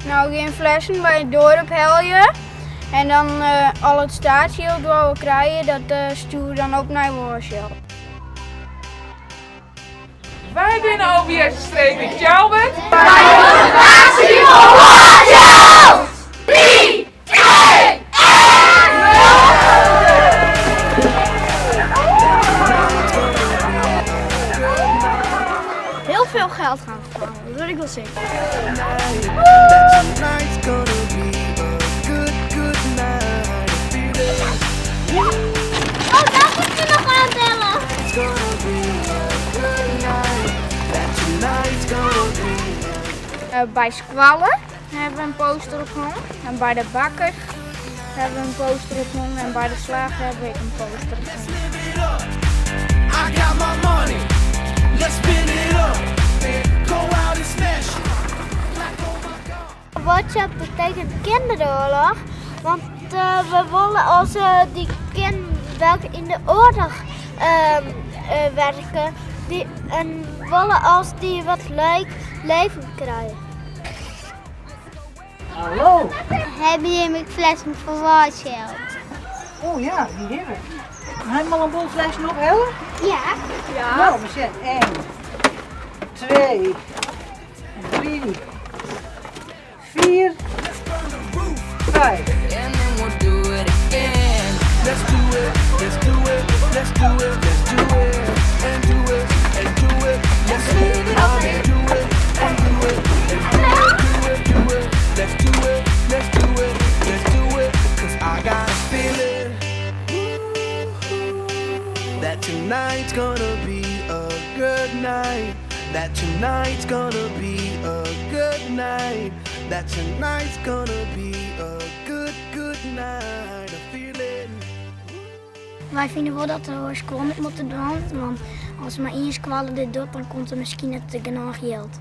No gean flessen by it doar ophelje en dan al it staatsjild wat we krije, dat stjoere dan op nei Warschau. Wy binne OBS De Streek út Tsjalbert. Wy dogge aksje foar Warschau! 3, 2, 1, nul! Heel veel geld gaan vervangen, dat weet ik wel zeker. Oh, dat moet je nog aanbellen. By skoalle hawwe we in poster ophongen en by de bakker hawwe we in poster ophongen en by de slager hawwe we ek in poster ophongen. WhatsApp betekent kinderoorlog, want we wolle als dy kinderen welke yn de oarloch werke die, en wolle als dy wat leuk leven krije. Hallo! Hawwe jim ek flessen foar Watcheld? Oh ja, dy hawwe we. Ha jim al in boel flessen ophelle? Ja. No, we sjen. 1, 2, 3, 4, 5. Wy fine wol dat de oare skoallen it moatte dwaan, want as mar ien skoalle dit docht, dan komt der miskien net genôch jild.